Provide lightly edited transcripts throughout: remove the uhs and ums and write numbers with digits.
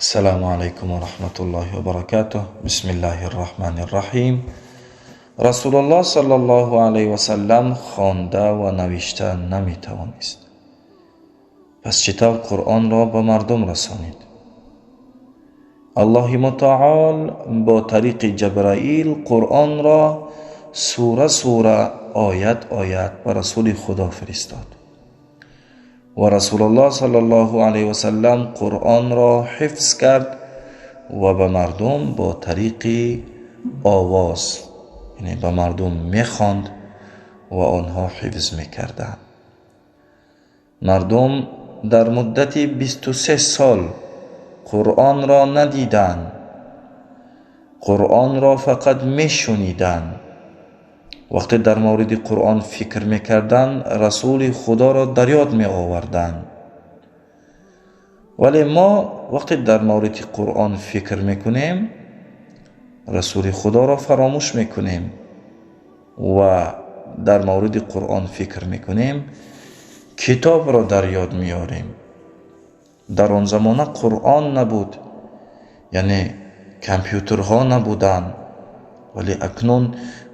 Ассалому алайкум ва раҳматуллоҳи ва баракатуҳ. Бисмиллаҳир раҳмонир раҳим. Расулуллоҳ саллаллоҳу алайҳи васаллам хонда ва навишта наметавонист. Пас чӣ тавр Қуръонро ба мардум расонид? Аллоҳи мутаол бо тариқи Ҷабраил Қуръонро сура сура, оят оят ба Расули Худо фиристод ва Расулуллоҳ саллаллоҳу алайҳи васаллам Қуръонро ҳифз кард ва ба мардум бо тариқи овоз, яъне ба мардум мехонд ва онҳо ҳифз мекарданд. Мардум дар муддати 23 сол Қуръонро надиданд, Қуръонро фақат мешуниданд. Вақте дар мавриди Қуръон фикр мекарданд, Расули Худоро дар ёд меоварданд. Вале мо вақте дар мавриди Қуръон фикр мекунем, Расули Худоро фаромӯш мекунем ва дар мавриди Қуръон фикр мекунем, китобро дар ёд меорем. Дар он замона Қуръон набуд, яъне компютерҳо набуданд, вале акнун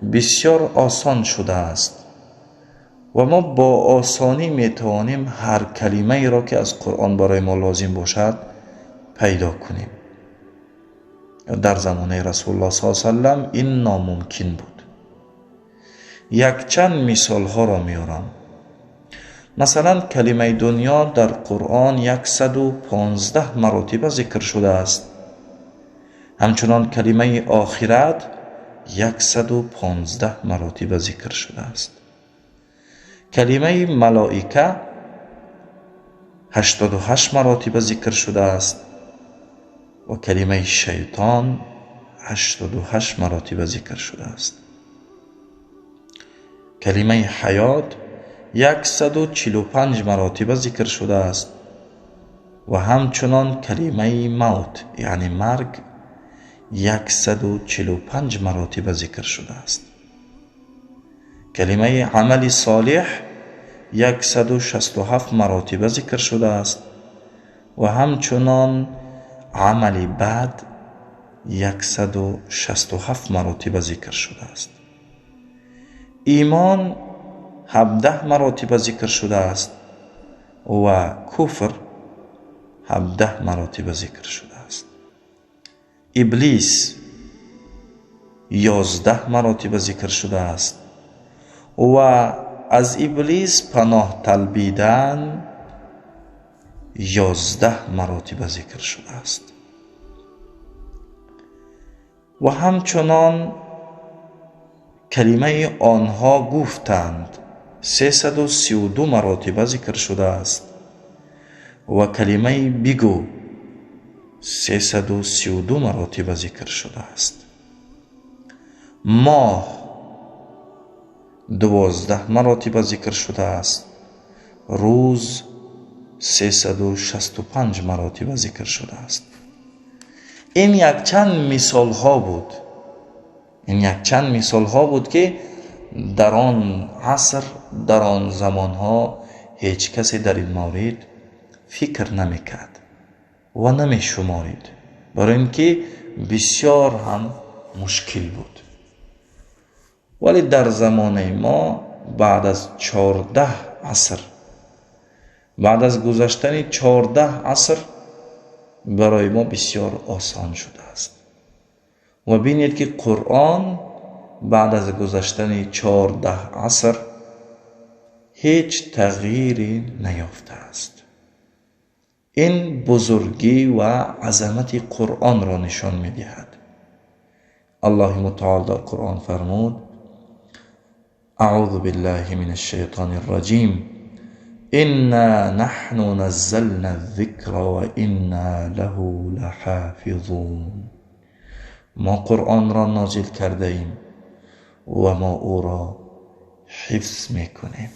бисёр осон шудааст ва мо бо осонӣ метавонем ҳар калимаеро, ки аз Қуръон барои мо лозим бошад, пайдо кунем. Дар замонаи Расулуллоҳ саллаллоҳу алайҳи васаллам ин номумкин буд. Якчанд мисолҳоро меорам. Масалан, калимаи дунё дар Қуръон 115 маротиба зикр шудааст. Ҳамчунон калимаи охират 115 маротиба зикр шудааст. Калимаи малоика 88 маротиба зикр шудааст ва калимаи шайтон 88 маротиба зикр шудааст. Калимаи ҳаёт 145 маротиба зикр шудааст ва ҳамчунон калимаи мавт, яъне марг, 145 маротиба зикр шудааст. Калимаи амали солеҳ 167 маротиба зикр шудааст ва ҳамчунон амали бад 167 маротиба зикр шудааст. Имон 17 маротиба зикр шудааст ва куфр 17 маротиба зикр шудааст. Иблис 11 маротиба зикр шудааст ва аз иблис паноҳ талбидан 11 маротиба зикр шудааст. Ва ҳамчунон калимаи онҳо гуфтанд 332 маротиба зикр шудааст ва калимаи бигӯ 332 маротиба зикр шудааст. Моҳ 12 маротиба зикр шудааст. Рӯз 365 маротиба зикр шудааст. Ин якчанд мисолҳо буд. Ин якчанд мисолҳо буд, ки дар он аср, дар он замонҳо ҳеҷ касе дар ин маврид фикр намекард ва намешуморид, барои ин ки бисёр ҳам мушкил буд. Вале дар замонаи мо баъд аз 14 аср, баъд аз гузаштани 14 аср барои мо бисёр осон шудааст. Ва бинед, ки Қуръон баъд аз гузаштани 14 аср ҳеҷ тағйире наёфтааст. Ин бузургӣ ва азамати Қуръонро нишон медиҳад. Аллоҳи мутаол дар Қуръон фармуд: Аъузу биллаҳи минаш шайтонир раҷим, инна наҳну наззална зикра ва инна лаҳу лаҳофизун. Мо Қуръонро нозил кардаем ва мо ӯро ҳифз мекунем.